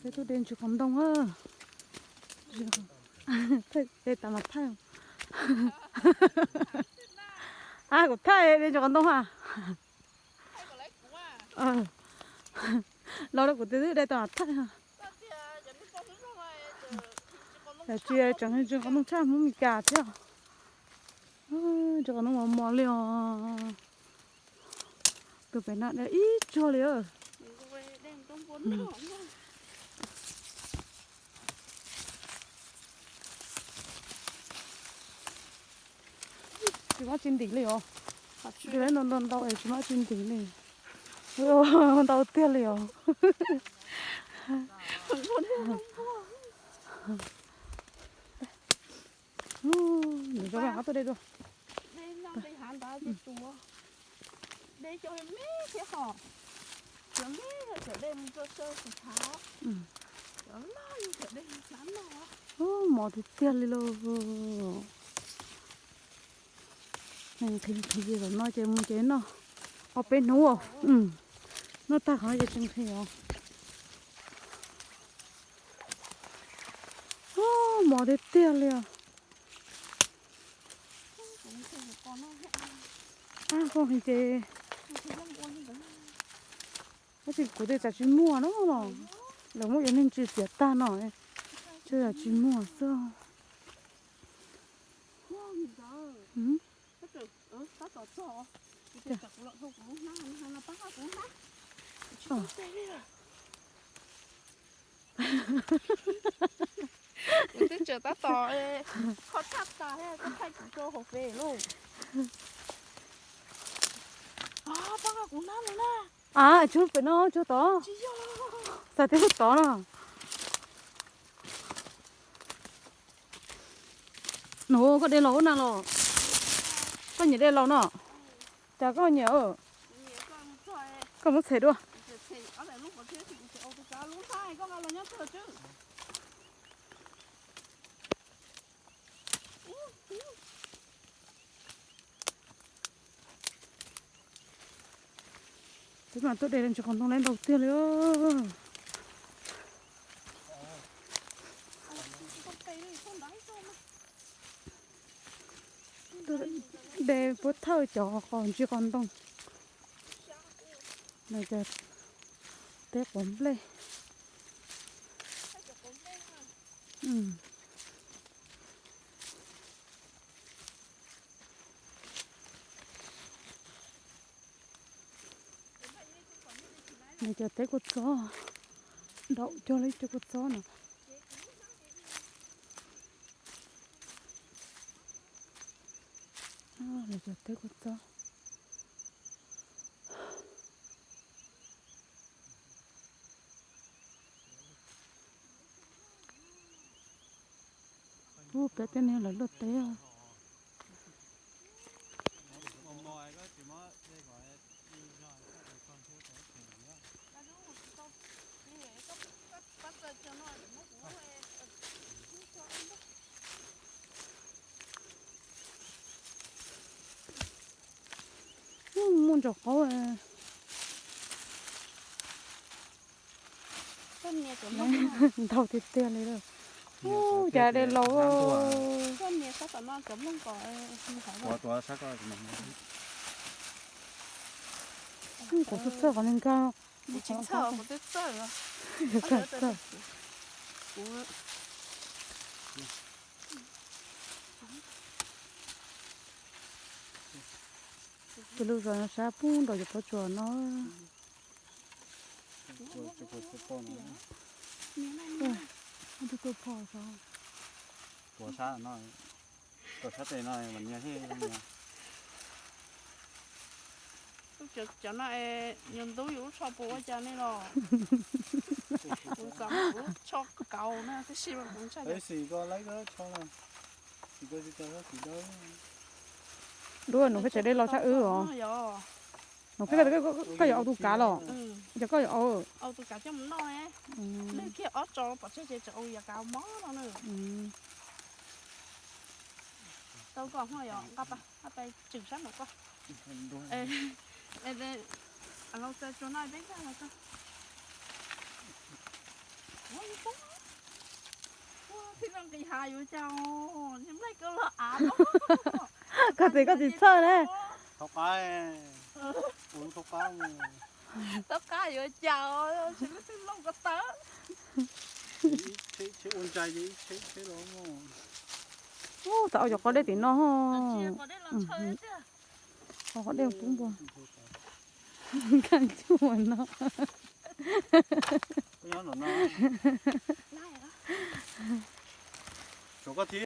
Peb tuaj de ntsis qos ntoo a. De tas mas thaij. A, kuv thaij de ntsis qos ntoo ha. Los rau kuv twb de tas mas thaij ha. Yog tsis tseem ntsis qos ntoo tshaj Hmoob Meskas thiab. Ntsis qos ntoo mos mos li os. Tus pem no de ib tsuag li. Tsis muaj tsis ntim li os. Ntau ntau ntau es tsis muaj tsis ntim li. Ntau tiag li os. Nws zoo ob tuaj de dua. Ub, mos tiag tiag li lauj. Nqhis nqhis zaum no ces mus ces noj ob peb hnub. Noj tag qhov no ces tsis nqhis os. Ub, mos tiag tiag li os. Ab, koj nqhis ces tab sis kuv tej tsam tsis muaj no los, lawv muab cov me ntsis txiav tag no, tsam tsis muaj xwb. Kuv twb tseem tab tom kho tshaj tas, koj thaij kuv rau hauv fej lauj. Pab kuv hnab no na. A, tsuag pem no, tsuag tod. Tsis yog. Xav tias lub tod no. Nov, koj de laus ua na los? Koj nyiam de laus no? Cas koj nyiam? Koj muab txhem dua. Peb mas tuaj de ntsis qos ntoo lawm ntau tiag li. De puab thawj cov qos ntsis qos ntoo. Teb quav nplej. Nws cov teb kua txob, daum cog li cov kua txob no. Nws cov teb kua txob. Ub, peb tej niag lawv luaj teb. Ub, muaj ntsaum qaub. Ntau tiag tiag li lawm. Ub, cas de laus. Kuv txhawj txhawj qhov neeg nkag. Ces lub zos no sab pub nrog cov pob tsuas no. Tuaj pho, tuaj pho. Cov sab tes no mas nyias thiab. Cov no es yus ntub yus lub tsho puas ua cas ne los? Kuv xav muab kuv lub tsho kauv na tab sis mas kuv ntshai. Dua nus peb tseem de los sab wb os. Nus peb, koj yuav au tus kav los? Yog koj yuav au, au tus kav coj mus noj ne. Lwj kiag ob tso pov tseg ces tseem au yav kav mob no na. Tau koj ho yog nqa pais tswm sab nraum koj. Los txog tsuas no peb nkag los tso. Tib no nqis hav yuav cas, nplaig koj los av. Koj txiv koj tsis txhawj na. Thaub qab, thaub qab yuav cas, tsis lub xwb loo ko taw. Ua ntsais ces ib tsheb tsheb los. Ub, txav ua cov qos dej tim no. Qos dej pub npua. Nkag ncuj no. Tshuav koj thiab.